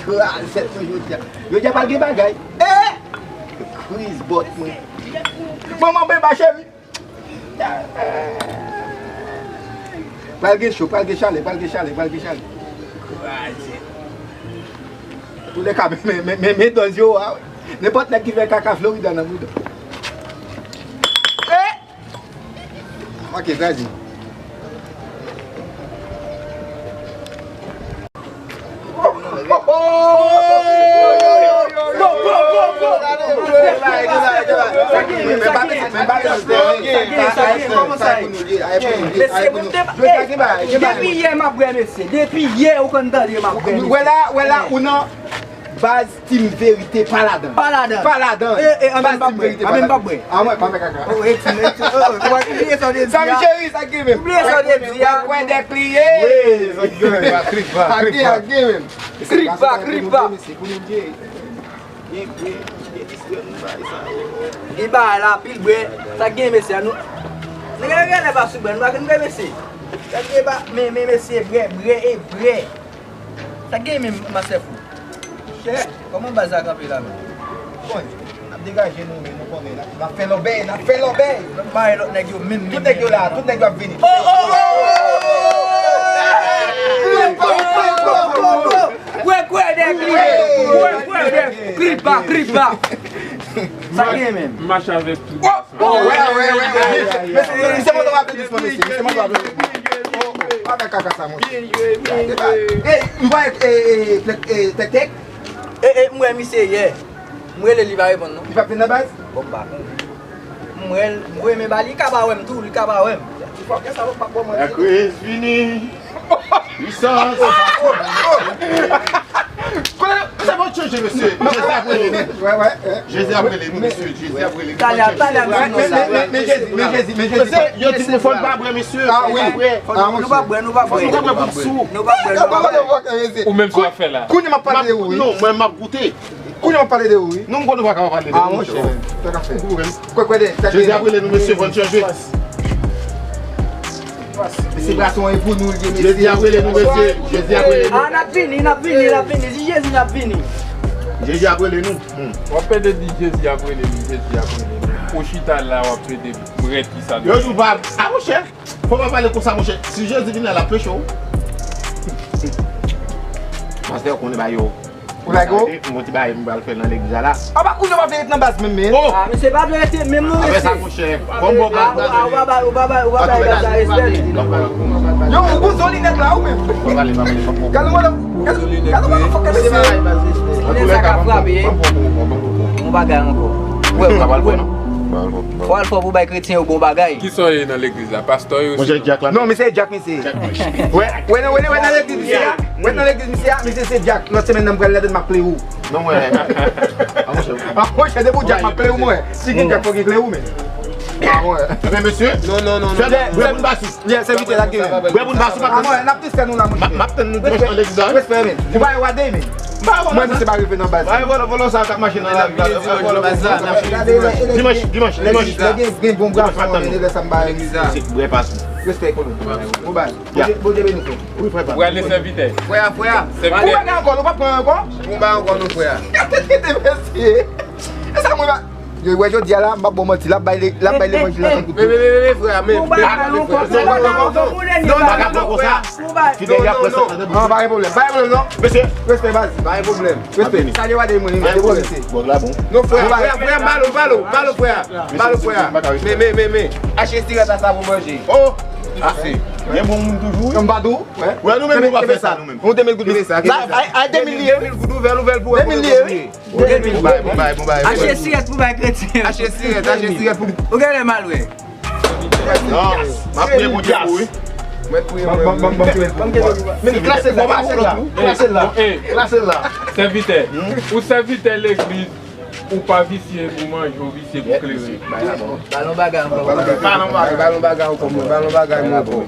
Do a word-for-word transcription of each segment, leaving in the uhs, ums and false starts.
Kraze tèt mwen jodi a. Jodi a pral gen bagay. Eh! Kriz bòt mwen. Manman Beba cheri. Pral gen cho, pral gen chalè, pral gen chalè, pral gen chalè. Kraze. Toulèka, men, men, men, men dòz yo a. Nenpòt nèg ki fè kaka Florida nan bouda. Eh! Ok, kraze. Depi yè m ap bwè, mesye. Depi yè ou konn tande m ap bwè, mesye. Wè la, wè la, ou nan baz. Team Verite, pa ladan. Pa ladan. Pa ladan. E, e, anben m pa bwè. Anben m pa bwè. A mwen, pa fè kaka. Oh, e, team, e, team, oh, oh, ou bliye sa w te di a. Samy cheri, sa k gen menm? Ou bliye sa w te di a. Ou kwè dèk li ye? Wi, sa k gen menm? Kripa, kripa, kripa. Sa k gen, sa k gen menm? Kripa, kripa. Mesye, kounye m te gen bwè, gen distrè, nou bay sa. Gen bagay la, pil bwè. Sa k gen, mesye, nou. Nèg yo genlè pa sou bwè, nou pa konn bwè, mesye. Sa k gen ba, men, men, mesye, bwè, bwè e bwè. Sa k gen menm, Master Fou? Chè, kòman baz la kanpe la menm? Bon, n ap degaje nou, men nou konnen la. N ap fè lòbèy, n ap fè lòbèy. N ap mare lòt nèg yo menm, menm. Tout nèg yo la, tout nèg yo ap vini. Oh, oh, oh, oh, oh, oh, oh. Kwè, kwè, dèk li. Kwè, kwè, dèk. Kripa, kripa. Sa k gen menm? Mache avèk tout. Oh, wè, wè, wè, wè. Mesye, mesye, mwen ap aplodi, mesye. Mesye, mwen ap aplodi. Oh, oh, pa fè kaka sa, monchè. Ey, nou pa, eh, eh, eh, Tèk Tèk? Eh, eh, m wè misye yè. M rele li, pa reponn, non. Li p ap vin nan baz? Bon, m pa konnen. M wè l, m voye men ba li, li ka pa wè m tou, li ka pa wè m. Fòk gen sa, pa bon, mwen. La kriz fini. Pwisans. Konnen, sa va chanje, mesye. Jezi ap rele nou. Wè, wè, wè. Jezi ap rele nou, mesye. Jezi ap rele nou. Talè, talè, men, men, men, men Jezi, men Jezi, men Jezi. Mesye, yo di nou fò n pa bwè, mesye. Ah, wi. Fò n pa bwè. Ah, nou pa bwè, nou pa bwè. Fò nou pa bwè pou n sou. Nou pa bwè, nou pa bwè. Ou menm sa w ap fè la. Kounye a m ap pale de ou, wi. Non, mwen, m ap goute. Kounye a m ap pale de ou, wi. Nou, m konn nou pa ka pale de ou, monchè. Ah, monchè, sa ka fè. Kwè, kwè de, Jezi ap rele nou, mesye, fò n chanje. Mesye, brason e pou nou, li, mesye. Jezi ap rele nou, mesye. Jezi ap rele nou. Ah, n ap vini, n ap vini, n ap vini. Di Jezi n ap vini. Jezi ap rele nou. Hmm. W ap pede di Jezi ap rele nou, Jezi ap rele nou. Ou chita la, w ap pede brèt ki sa. Yo di w pa, ah, monchè. Fò pa pale konsa, monchè. Si Jezi vin la, l ap peche w. Pastè, ou konnen ba yo. Ou like ou? Yon ti bagay m pral fè nan legliz la la. A pa kounye w ap vin ret nan baz menm, men. Oh! Ah, mesye, pa vle rete menm non, mesye. Apre sa, monchè, bon, bon, ah, ah, ou pa bay, ou pa bay, ou pa bay baz la respè, mesye. Yo, ou gon zo linèt la, ou menm. Pa pale, pa pale, pa pale. Gade mwen, gade, gade mwen, fòk gade se. Linèt sa ka frape, eh. Bon bagay ankò. Wè, wè, wè. Fò al fò pou bay kretyen yo bon bagay. Kisa w ye nan legliz la? Pastè yo? Monchè, Jack la. Non, misye Jack, misye. Wè, wè, nan, wè, wè, nan legliz misye a. Wè, nan legliz misye a, misye se Jack. Lòt semèn nan, m pral ladan, m ap play ou. Non, wè. Ah, monchè. Ah, monchè, depi w Jack, m ap play ou, mwen. Si gen Jack, fò gen kley ou, men. Ah, wè. Men, mesye. Non, non, non, non. Bwè pou n ba sou. Yeah, sèvitè la gen. Bwè pou n ba sou, pa. Ah, mwen, n ap teste nou la, monchè. M ap tann nou dimanch nan legliz la, wi. Respè, men. Ou pa wade, men. Mwen, misye pa rive nan baz. Bay vòlò, vòlò sa k ap mache nan la. Dimanch, dimanch, dimanch. Gen, gen bon bwa, men lè sa m pa. Respè, kolo. Bon baz. Bondye, Bondye beni, frè. Wi, frè pa. Ou ale sèvitè. Frè a, frè a. Sèvitè. Ou pa gen ankò, ou pa pran ankò? Ou pa ankò, non, frè a. Tèt ki te mesye. E sa, mwen pa. Yo, wè, jodi a la, m ap ba w manti, l ap bay le, l ap bay levanjil la tankou tou. Men, men, men, men, frè a, men. Ou pa pran ankò, ou pa pran ankò, ou pa pran ankò, frè a. Fidèl y ap pran sa. Non, pa gen pwoblèm, pa gen pwoblèm, non. Mesye, respè, baz. Pa gen pwoblèm. Respè. Salye wade mwen, li, se bon, mesye. Bon, la, bon. Non, frè, frè, frè, balo, balo, balo, frè. Balo, frè. Men, men, men, men. Achte sirèt a sa pou manje. Oh! Ah, gen bon moun toujou, wi. M pa di w, wè. Wè, nou menm, nou pa fè sa, nou menm. Nou de mil goud, mesye. Ay, ay, de mil li ye, wi. De mil goud, ouvè l, ouvè l pou wè. De mil li ye, wi. Bon bagay, bon bagay, bon bagay. Achte sirèt pou bay kretyen. Achte sirèt, achte sirèt pou. Ou genlè mal, wi. Non, m ap priye pou Djabou, wi. Mwen priye, mwen priye. Men klase l la, klase l la, klase l la, klase l la. Sèvitè, ou sèvitè legliz, ou pa visye pou manje, ou visye pou klere. Balon bagay ankò. Balon bagay, balon bagay ankò, balon bagay ankò.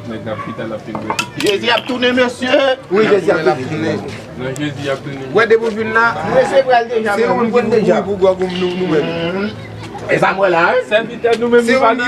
Nèg n ap chita, n ap fin bwè tout. Jezi ap tounen, mesye. Wi, Jezi ap tounen. Non, Jezi ap tounen. Bwè depi w vin la. Mesye pral deja, men nou konn deja. Pou gwòg nou, nou menm. E sa m wè la, wi. Sèvitè, nou menm, nou pa nan.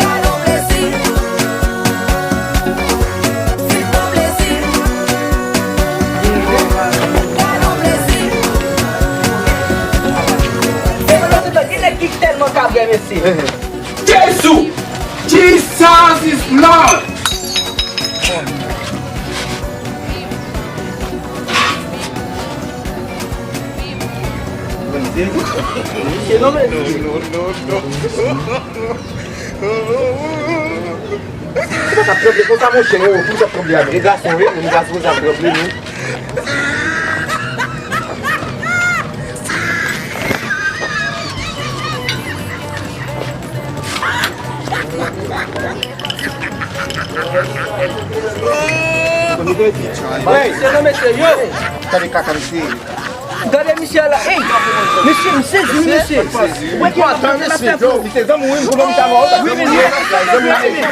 Gade yon plezi. Fè yon plezi. Gade yon plezi. Gen nèg ki tèlman kabrè, mesye. Jezi! Jesus is Lord! Mesye, non, men. Non, non, non, non. Ou pa ka tranble konsa, monchè, yo, pou sa tranble avè. E gason, wi, moun gason, sa tranble, non. Hey! Tande kaka misye. Gade misye la. Hey! Mesye, m sezi, wi, mesye. Ou wè ki ap fè mesye. Misye zanmi w, wi, m konnen misye ap fè w. Wi, mesye.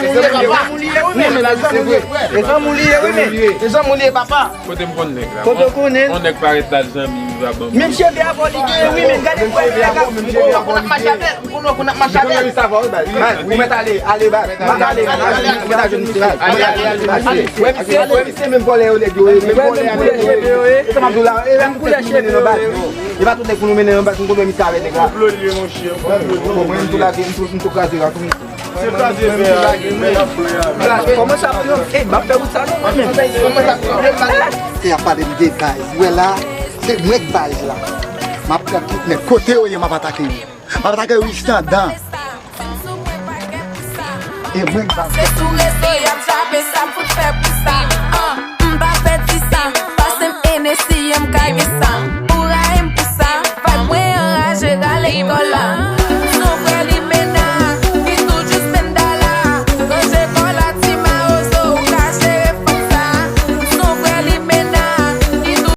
E zanmi w li ye, wi, men. E zanmi w li ye, wi, men. E zanmi w li ye, papa. Kote m konn nèg la? Kote w konnen? On nèg parèt la, zanmi m, li va ban m. Menm cheve avè w li genyen, wi, men gade pou wè nèg la. M konnen w konn ap mache avè l, m konnen w konn ap mache avè l. Ou mèt ale, ale, baz. Mèt ale, ale, ale, ou mèt al jwenn misye, baz. Ale, ale, ale, ale. Wè misye, wè misye, menm vòlè yo nèg yo ye, menm vòlè yo nèg yo ye. Sa m ap di w la, e menm koulè cheve yo ye. E pa tout nèg pou nou mennen nan baz, m konn wè misye avè nèg la. Konplo li ye, monchè, konplo li ye. Bon, mwen, m tou lage, m tou, m tou kraze la, tou. Se kraze vè a, men y ap fè a. Kòman sa pran? Ey, m ap fè wout sa non, mwen menm. Kòman sa pran? Te ap pale m de baz. Ou wè la, se mwen k baz la. M ap pran tout nèg. Kote yo ye, m ap atake yo. M ap atake yo jiska dan. E mwen k baz. Se sou rezo y ap jape, sa m fout fè pou sa.